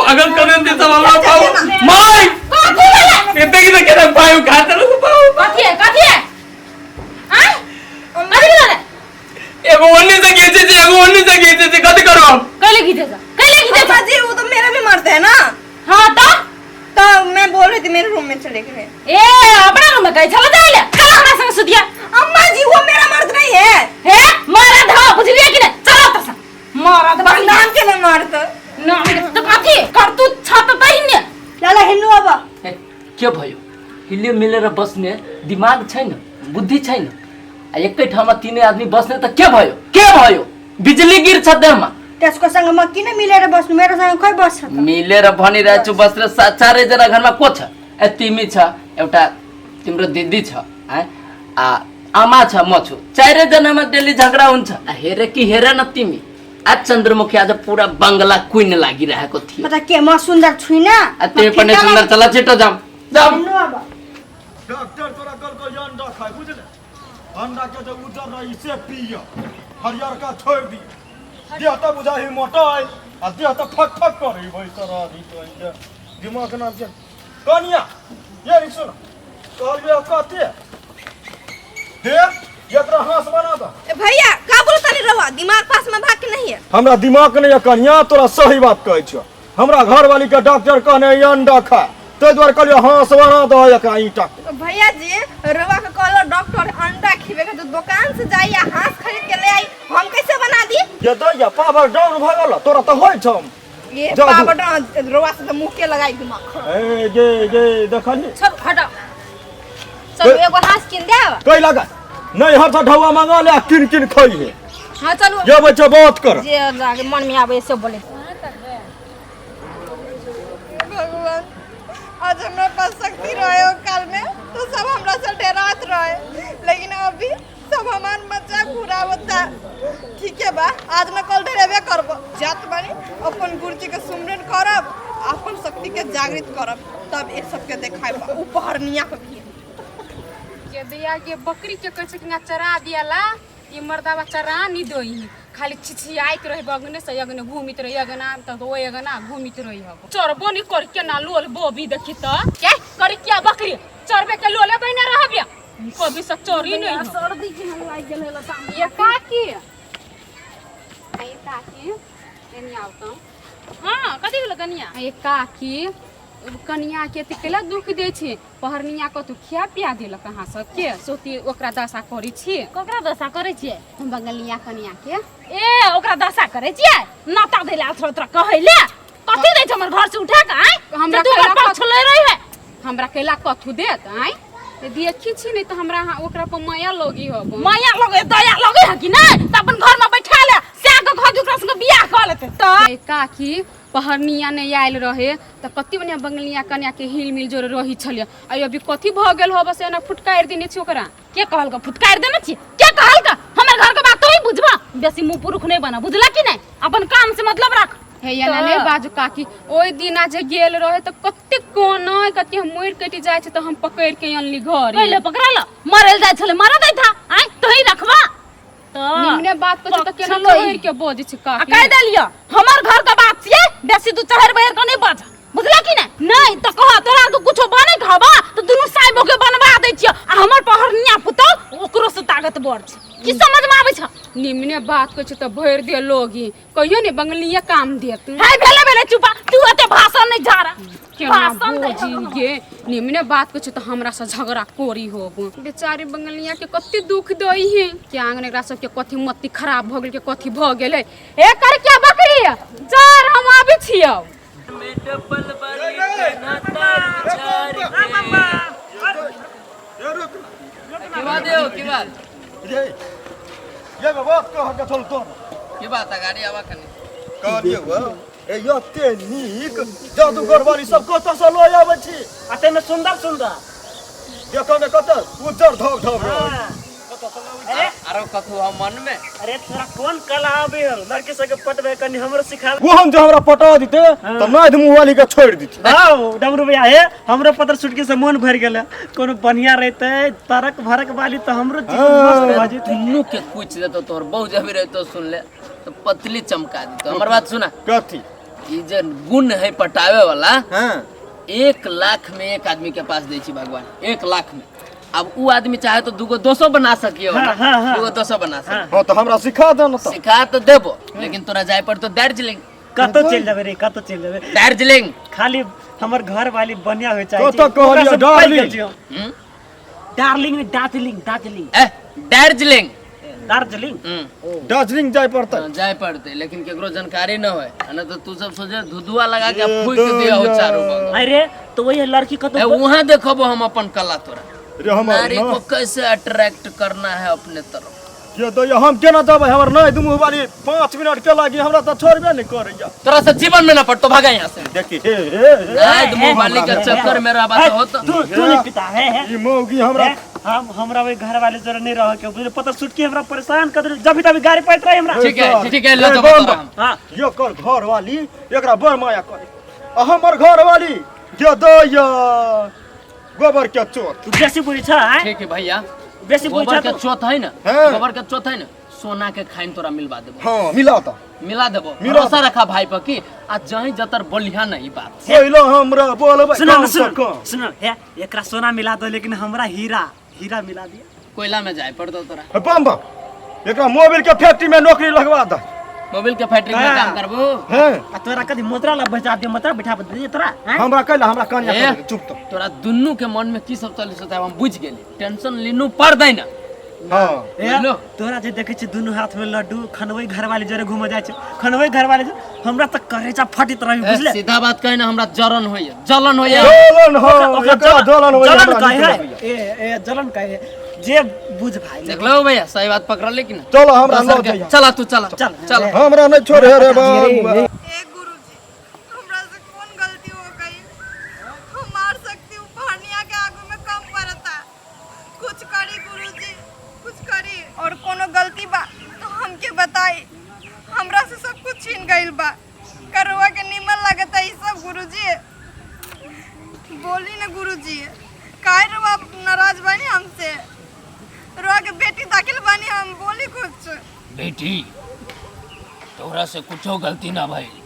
पागल कर दे सब हमरा पाऊ माय एते की केना पाऊ खा चलो पाऊ। कथी है, कथी है? आय, कथी भेलै रे? एगो ओन्नी से घीचे छी, एगो ओन्नी से घीचे छी, कथी करू हम? कैले घीचे छ, कैले घीचे छ? अम्मा जी, वो तो मेरा भी मर्द है ना। हाँ तो? तो मैं बोल रही थी, मेरे रूम में चले गए। ए, अपना रूम में गई छलो जाइले, चल हमरा संग सुतिया। अम्मा जी, वो मेरा मर्द नहीं है। हे मरद हो, बुझलिए कि नहीं? चलो तो सा मरद बस नाम के ना मर्द। नाम के तो कथी करतूत छ त तहिने। लाला, हिँड्नु अब। ए, के भयो? हिले मिलेर बस्ने दिमाग छैन, बुद्धि छैन, आ एकै ठाउँमा तिनै आदमी बस्ने त के भयो? के भयो? बिजुली गिर्छ देहमा। त्यसको सँग म किन मिलेर बस्नु? मेरो सँग खोइ बस्छ त? मिलेर भनिरहेको छु बसेर। चारैजना घरमा को छ? ए, तिमी छ एउटा, तिम्रो दिदी छ, आँ, आ आमा छ, म छु, चारैजनामा डेली झगडा हुन्छ। आ हेरे कि हेर न तिमी, आज चन्द्रमुखी आज पुरा बङ्गला क्विन लागिरहेको थियो। म त के म सुन्दर छुइनँ? आ तिमी पनि सुन्दर। चल छिटो जाऊँ जाऊँ। हिँड्नु अब। डॉक्टर तोरा कहलको ये अंडा खाय, बुझले? अंडा के जे उज्जर रही से पिय, हरियरका छोड़ि दी। देह तऽ बुझाही मोटा अइ आ देह तऽ फक फक करै भाइ। तोरा अभी तो दिमाग ना के कनिया ये रे सुन, कहलियो कते हे, एकरा हाथ बना दे। ए भैया, का बोलता नहीं रहुआ? दिमाग पास में भाग के नहीं है। हमरा दिमाग नहीं है कनिया, तोरा सही बात कहै छियौ। हमरा घरवाली के डॉक्टर कहने ई अंडा खा, ताहि दुआरे कहलियो हाथ बना दे एकरा ईंटा के। तो भैया जी, रवा के कहलो डॉक्टर अंडा खिबे के, तो दुकान से जाई आ हाथ खरीद के ले आई, हम कैसे बना दी? ये दैया पावर डाउन भऽ गेल तोरा तऽ होइ छौ। ये जादू। पावर डाउन रवा से तो मुंह के लगाई, दिमाग खराब। ए गे गे, देखली? चल हटाओ, चलू एगो हाथ किन देब। कै लगा नहीं हर ढौआ मंगा ले आ किन किन खइ हे। हाँ, चलू। ये बच्चा बात कर। जे लागे मन में आवे से बोले। भगवान, आज हमरा पास शक्ति रहे हो काल में तो सब हमरा से डरात रहे, लेकिन अभी सब हमार मजाक उड़ावता। ठीक है बा, आज न कल डरेबे करब। जात बानी, अपन गुरुजी के सुमरन करब, अपन शक्ति के जागृत करब, तब ये सबके देखायब उ पहरनिया के भी। के दैया के बकरी के कहै छै कि ना चरा दियाला, ई मर्दावा चरा नहीं दोही, खाली छिछियाइत रहे, बगने से अगने घूमित रही, अगना त ओइ अगना घूमित रही हब, चरबो नहीं कर के ना लोल बोबी। देखी त क्या करी क्या बकरी चरबे के लोले बहिना रहबिया, कभी से चरी नहीं हो। सर्दी केहन लागि गेल है लता। ये काकी, ये काकी, एनी आउ त। हाँ, कथी भेल कनिया? ये काकी, कनिया के एते केला दुख दै छी? पहरनिया कतू खिया पिया देलक अहाँ सबके? सोती ओकरा दशा करै छी। ककरा दशा करै छियै? बंगलिया कनिया के। ए, ओकरा दशा करै छियै? नाता दै ले अथरा उतरा कहै ले कथी दै छै? हमर घर से उठा के आय हमरा तू ओकर कैला पक्ष लै रही है। हमरा कैला कथू देत? आँय, ते देखी छी नहीं तऽ हमरा अहाँ ओकरा पर माया लगी हब। माया लगे, दया लगे है कि नहीं त अपन घर में बैठा ले, सै के घर ओकरा संगे बियाह कऽ लेतै त। ए काकी, पहरनिया नहि आयल रहे तऽ कते बढ़िआँ बंगलिया कनिया के हिल मिल जोरे रही छलियै, आ अभी कथी भऽ गेल हो? बस एना फुटकारि देने छी ओकरा। के कहलक फुटकारि देने छी? के कहलक? हमर घर के बात तोही बुझबा? बेसी मुंह पुरुख नहीं बना, बुझला कि नहीं? अपन काम से मतलब रख। हे, एना नहि बाजू काकी। ओहि दिना जे गेल रहे तऽ कते कोना कते हम मरि कटि जाइ छै तऽ हम पकड़ि के अनली घर। पहिले पकड़ल मरल जाइ छलै, मरऽ दैत था आँय, तोही रखबा तऽ। निमने बात कहै छै तऽ केना पक्षलो। चढ़ि के बजै छै आ काकी? कहि देलियौ, हमर घर के बात छियै, बेसी तू चढ़ि बढ़ि के नहि बाज, बुझला कि नहि? नहि तऽ कह, तोरा आरके कुछो बनै के हबा तऽ दुनू साइबो के बनवा दै छियौ, आ हमर पहरनिया पुतौ ओकरो से ताकतवर छै। की समझ में आबै छौ? निमने बात कहै छै तऽ भरि दे लोगी, कहियो ने बंगलिया काम देत। है, भेले भेले, चुपा, तू एते भाषण नहीं झाड़ा। केना भाषण दे। बोजी गे, निमने बात कहै छै तऽ हमरा से झगड़ा कोरी होब। बेचारी बंगलिया के कते दुख दै है। के आंगन एकरा सबके कथी मत्ती खराब भऽ गेल के कथी भऽ गेलै? हे कर क्या बकरी चर, हम आबै छियौ। की बात यौ, की बात? ये ये बात कह के चल तो। की बात? गाड़ी आवा कनी। कहलियौ ए, एते नीक जादूगर वाली सब कतऽ से लऽ आबै छी? आ ताहिमे सुन्दर सुन्दर। देखऽ मे कतऽ उज्जर धब धब रहै। अरे। आरो कथू हम मन में? अरे, तोरा कोन कला आबे हौ लड़की सबके पटबे? कनी हमरो सिखा। ओहन जे हमरा पटा दिते तऽ नाइध मुँह वाली के छोड़ि दिते। हँ डमरू भैया, हे हमरो पत्र सुटकी से मन भरि गेलै। कोनो बढ़िया रहते तरक भरक वाली तऽ हमरो जीवन मस्त भऽ जेतै। दुनू के कुछ देतो, तोहर बहु जब रहतो सुन ले तो पतली चमका देतो। हमर बात सुना। कथी? ई जे गुण है पटावे वाला हाँ 1 लाख में एक आदमी के पास दै छी भगवान, 1 लाख में। अब उ आदमी चाहे तो दूगो दोसो बना सकियो। हाँ, हाँ, हाँ। दूगो दोसो बना सकियो। हाँ, तो हमरा सिखा दे न तो। सिखा तो देबो, लेकिन तोरा जाए पर तो दार्जिलिंग। कतौ चलि जेबै रे, कतौ चलि जेबै। दार्जिलिंग। खाली हमर घर वाली बढ़िया होइ चाहे। कतऽ कहलियै, डार्लिंग? हम्म? डार्लिंग नहीं, दार्जिलिंग, दार्जिलिंग। ए, दार्जिलिंग। दार्जिलिंग। हम्म। दार्जिलिंग जाय पड़तै। हाँ, जाए पड़ते, लेकिन केकरो जानकारी न होय, आ न तो तू सब सोचे धुधुआ लगा के फूक दिया हो चारू बगल। अरे, तो वही लड़की कतौ ए, वहाँ देखबो हम अपन कला तोरा। रे हमर नारी न को कैसे अट्रैक्ट करना है अपने तरफ। ये तो ये हम केना जेबै? हमर नहि दुनू वाली 5 मिनट के लागी हमरा तऽ छोड़बे नहि करैया। तोरा से जीवन में न पड़तो, भागा यहाँ से। देखी, हे हे हे। नहीं, मुंह वाली के चक्कर में रहबा तो होत। तू तू नहीं पिता है, है? ई मौगी हमरा है? हम हमरा वही घर वाले जरा नहीं रह के बुझले, पता सुटकी हमरा परेशान कर देले, जब भी तभी गाड़ी पाइत रहे हमरा। ठीक है, ठीक है, ले ए, जबो बम तोरा हम। हाँ। एकर घर वाली एकरा बड़ माया करे आ हमर घर वाली जे दैया गोबर के चोट। तू बेसी बुझै छ, हैं? ठीक है भैया। बेसी बुझै गोबर छ के तू? चोत है ना? हाँ। गोबर के चोत है ना, सोना के खाइन तोरा मिलवा देबो। हाँ, मिला त। मिला देबो। मिला। भरोसा रखा भाई पर की आ जहीं जतर बोलिहा नहीं बात। पहिला हमरा बोलबै सुनो कम न, से सुनो कम। सुनो, हे, एकरा सोना मिला दो, लेकिन हमरा हीरा हीरा मिला दिया। कोयला में जाए पड़तो तोरा। हे बम बम, एकरा मोबिल के फैक्ट्री में नौकरी लगवा द। मोबाइल के फैक्ट्री में हाँ। काम करबो? हैं। आ तोरा कभी मोतरा ला बचा दियो, मोतरा बैठा दे तोरा, हैं? हमरा कैला हमरा कन्या ए। कर चुप तो। तोरा दुन्नू के मन में की सब चलै छै हम बुझ गेली, टेंशन लीनू पड़ दै ना। हाँ। ए, बुझलो? तोरा जे देखै छी दुनू हाथ में लड्डू खनबै घर वाली जरे घूमे जाइ छै, खनबै घर वाली जरे, हमरा तऽ करेजा फटित रही। ए, बुझले? सीधा बात कही ना, हमरा जलन होइए, जलन होइए। जलन हो। ओकरा एकरा जलन हो। जलन कहे है, ए ए, जलन कहे है जे बुझ भाई। देखलो भैया, सही बात पकड़ले कि ना? चलो, हमरा दोसर लऽ के- जइहा। चला तू, चला। चल। चल। हमरा नहीं छोड़े रे बाबू। ए गुरुजी, हमरा से कौन गलती हो गई? हमार शक्ति उपहनिया के आगू में कम पड़ता। कुछ करी गुरुजी, कुछ करी। और कोनो गलती बा तो हमके बताई। हमरा से सब कुछ छीन गइल बा। करुआ के निमन लगता ई सब? गुरुजी, बोली ना गुरुजी, काहे रुआ नाराज बानी हमसे? रुआ के बेटी दाखिल बानी हम, बोली कुछ। बेटी, तोरा से कुछो गलती ना भइल।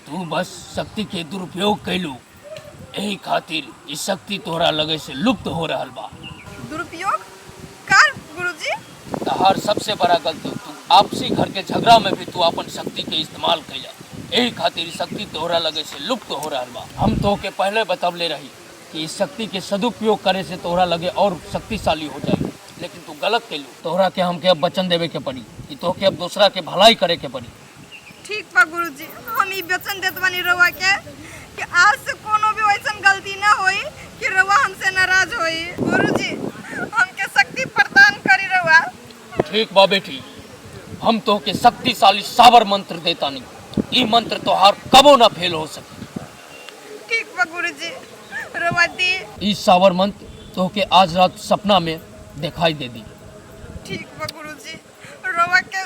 तू बस शक्ति के दुरुपयोग कैलू, एही खातिर ई शक्ति तोहरा लगे से लुप्त हो रहल बा। दुरुपयोग कार गुरुजी? तहार सबसे बड़ा गलती, तू आपसी घर के झगड़ा में भी तू अपन शक्ति के इस्तेमाल कैला, एही खातिर ई शक्ति तोहरा लगे से लुप्त हो रहल बा। हम तोहके पहले बतवले रही कि इस शक्ति के सदुपयोग करे से तोहरा लगे और शक्तिशाली हो जाए, लेकिन तू गलत कैलू। तोहरा के हमके अब वचन देवे के पड़ी कि तोहके अब दूसरा के भलाई करे के पड़ी। ठीक बा गुरुजी, हम ई वचन देत बानी रउआ के कि आज से कोनो भी वैसन गलती ना होई कि रउआ हमसे नाराज होई। गुरुजी, हमके शक्ति प्रदान करी रउआ। ठीक बा बेटी, हम तोहके शक्तिशाली साबर मंत्र देता नहीं। ई मंत्र तोहार कबो ना फेल हो सके। ठीक बा गुरुजी, रउआ दी। ई सावर मंत्र तोहके आज रात सपना में दिखाई दे दी। ठीक बा गुरुजी, रउआ के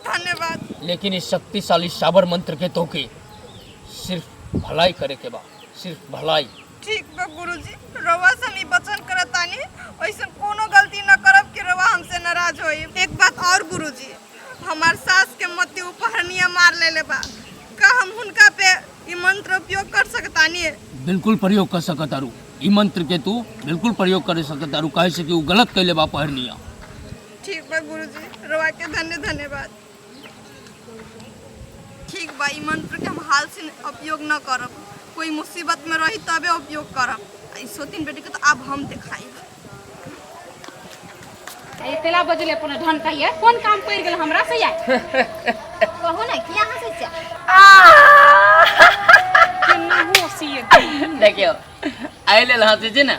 धन्यवाद। लेकिन इस शक्तिशाली साबर मंत्र के तोहके सिर्फ भलाई करे के बा, सिर्फ भलाई। ठीक बा गुरुजी, रउआ से हम ई वचन करतानी, ऐसन कोनो गलती न करब कि रउआ हमसे नाराज होई। एक बात और गुरुजी, हमार सास के मति उपहरनिया मार लेले बा। का हम हुनका पे ई मंत्र उपयोग कर सकतानी? बिल्कुल प्रयोग कर सकत आरू। ई मंत्र के तू बिल्कुल प्रयोग कर सकत आरू, काहे से कि उ गलत कैले बा पहरनिया। ठीक बा गुरुजी, रउआ के धन्य धन्यवाद। ठीक बा, ई मंत्र के हम हाल से उपयोग न करब। कोई मुसीबत में रही तबे उपयोग करब। आ ई सोतिन बेटी के तो अब हम देखाई। एतेला बजले अपन ढन कहिए, कोन काम पड़ि गेल हमरा से यार? कहू ने, किया हंसै छियै? केना हंसिए? देखियो, आइ लेल हंसै छी ने?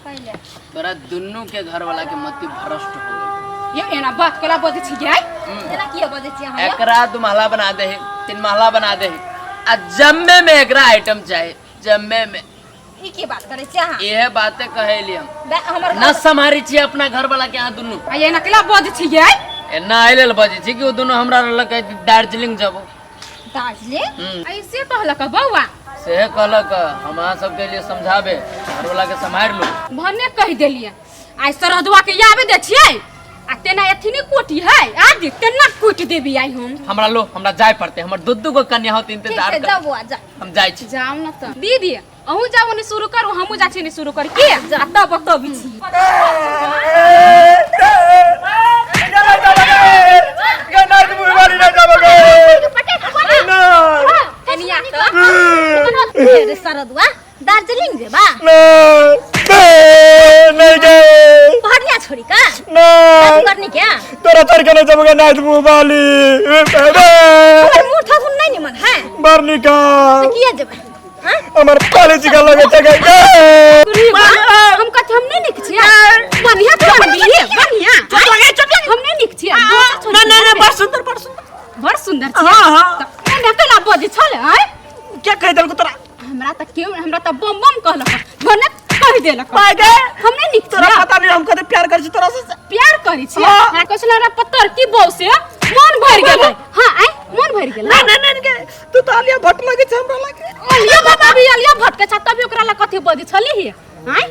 पहिले। तोरा दुन्नू के घर वाला के मति भ्रष्ट हो गेल। ये एना बात केला बजै छियै? एना किया बजै छियै अहाँ यौ? एकरा दू महला बना दे, तीन महला बना दे, आ जम्मे में एकरा आइटम चाही जम्मे में। ई की बात करै छियै अहाँ? इहे बातें कहेली हम। बे, हमर न सम्हारी छियै अपना घर वाला के अहाँ दुन्नू। आ एना केला बजै छियै? एना आइ लेल बजै छी कि ओ दुन्नू हमरा रहलक दार्जिलिंग जबो। दार्जिलिंग? ऐसे कहलक बौआ? से कहलक, हम अहाँ सबके लिए समझाबे, घर वाला के सम्हारि लू। भने कहि देलियै, आइ सरदुआ के आबे दै छियै, आ तेना अथी नहीं कोटी है आज तेना कोट देबी आई हम। हमरा लो हमरा जाय पड़ते, हमर दू दू गो कन्या होत ठीक इंतजार छै कर। जाओ बुआ जा। हम जाय छी। जाओ न त दीदी, अहूँ जाओ ने शुरू करू, हमहूँ जा छी ने शुरू कर के आ तब बतबी छी। कनिया त रे सरदुआ दार्जिलिंग जेबा? नहीं गए। पहड़िया छोड़ी का नहीं करने क्या? तोरा तर के नहीं जबगे नाइट मुंह वाली। तोहर मुंह थुन नहीं निमन है। मरनी का तो किया जेबा? हां हमर कॉलेज का लगे छै गए। हम कथी हम नहीं निक छियै? बढ़िया तो बढ़िया बढ़िया। चुप लगे, चुप लगे। हम नहीं निक छियै। ना ना ना, बड़ सुंदर, बड़ सुंदर। बड़ सुंदर छियै। हाँ हाँ। त एना केना बजै छल आय? क्या कह देलको तोरा? हमरा त केओ हमरा त बम बम कहलक, भने कहि देलक। पाइ गए। हम नहीं निक तोरा छियै। पता नहीं हम कते प्यार करै छी तोरा से। प्यार करै छियै? हाँ। हमरा कहै छलै हमरा पत्थर की बौ से मन भरि गेलै। हां आय मन भरि गेलै। ना ना ना गे, तू तो आलिया भट्ट लगे छै हमरा लगे। अलिया भट्ट अभी अलिया भट्ट के छा तभी ओकरा ला कथी बजै छली ही आय?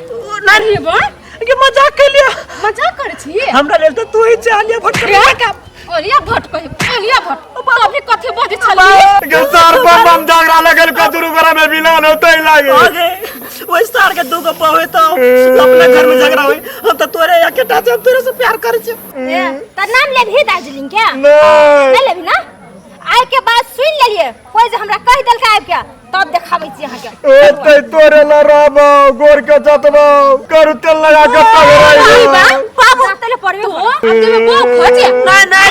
ना रे बा के मजाक केलिया। मजाक करै छी? हमरा लेल तो तू ही छै आलिया भट्ट के। अलिया भट्ट कहि अलिया भट्ट तभी कथी बजै छली? के सर बम बम झगड़ा लगल का दुरु गोरा में मिलान होते लागे। आगे वही सार के दूगो पवे तो अपना घर में झगड़ा होई, हम तो तोरे या के टाचे, हम तोरे से प्यार करै छी। ए, त नाम लेबही दार्जिलिंग के? नहीं। नहीं लेबही ना? आय के बाद सुन लेलिए कोई जे हमरा कहि देलकै आबि के तब देखाबै छी अहाँके। ए ते तोरे ला रहबो गोर के जतबो करू तेल लगा के तगड़ाई। बाबू तले पड़बे तो अब तेरे बौ खोजे। ना ना